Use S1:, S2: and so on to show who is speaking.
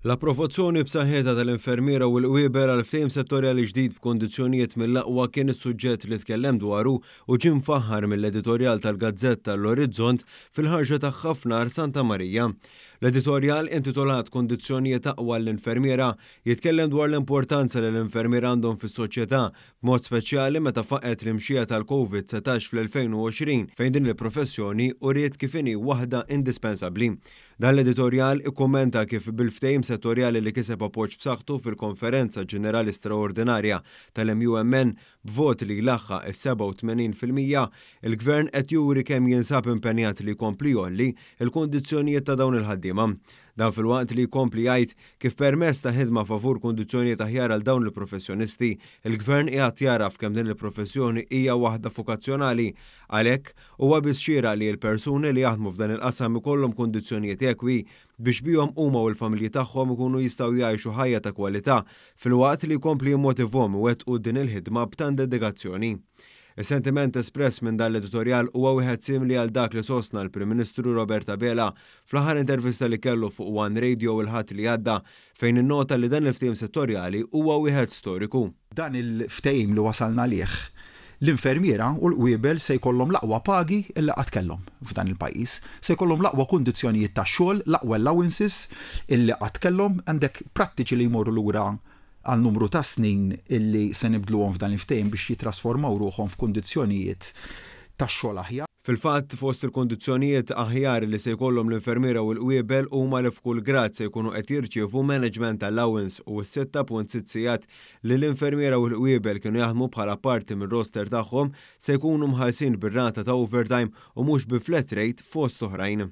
S1: L-approvazzjoni b'saħħitha tal-infermiera u l-qwiebel għal ftehim settorjali ġdid b'kundizzjonijiet mill-aqwa kien is-suġġett li tkellem dwaru u ġie mfaħħar mill-editorjal tal-gazzetta L-Orizzont fil-ħarġa tagħha f'nhar Santa Marija. L-editorjal, intitolat Kundizzjonijiet aqwa għall-infermiera, jitkellem dwar l-importanza li l-infermiera għandhom fis-soċjetà, b'mod speċjali meta faqgħet l-imxija tal-Covid 19 fl-2020 fejn din il-professjoni uriet kif inhi waħda indispensabbli. Dan l-editorjal ikkummenta kif bil-ftehim settorjali li kiseb appoġġ b'saħħtu fil-Konferenza Ġenerali Straordinarja tal-MUMN b'vot li jlaħħaq is-87%, il-Gvern qed juri kemm jinsab impenjat li jkompli jgħolli l-kundizzjonijiet ta' dawn il-ħaddiema. Dan filwaqt li jkompli jgħid kif permezz ta' ħidma favur kundizzjonijiet aħjar għal dawn il-professjonisti, il-Gvern qiegħed jagħraf kemm din il-professjoni hija waħda vokazzjonali. Għalhekk, huwa biss xieraq li l-persuni li jaħdmu f'dan il-qasam ikollhom kundizzjonijiet ekwi biex bihom huma u l-familji tagħhom ikunu jistgħu jgħixu ħajja ta' kwalità filwaqt li jkompli jimmotivhom iwettqu din il-ħidma b'tant dedikazzjoni. Is-sentiment espress minn dan l-editorjal huwa wieħed simili għal dak li sostna l-Prim Ministru Robert Abela fl-aħħar intervista li kellu fuq One Radio il-Ħadd li għadda fejn innota li dan il-ftehim settorjali huwa wieħed storiku.
S2: Dan il-ftehim li wasalna għalih, l-infermiera u l-qwiebel se jkollhom l-aqwa pagi illi qatt kellhom f'dan il-pajjiż. Se jkollhom l-aqwa kundizzjonijiet tax-xogħol, l-aqwa allowances illi qatt kellhom. Għandek prattiċi li jmorru lura għal numru ta' snin illi se nibdluhom f'dan il-ftehim biex jittrasformaw ruħhom f'kundizzjonijiet tax-xogħol aħjar.
S1: Fil-fatt, fost il-kundizzjonijiet aħjar li se jkollhom l-infermiera u l-qwiebel huma li f'kull grad se jkunu qed jirċievu management allowance u s-6.6 sigħat li l-infermiera u l-qwiebel kienu jaħdmu bħala parti mir-roster tagħhom se jkunu mħallsin bir-rata ta' overtime u mhux bi flat rate fost oħrajn.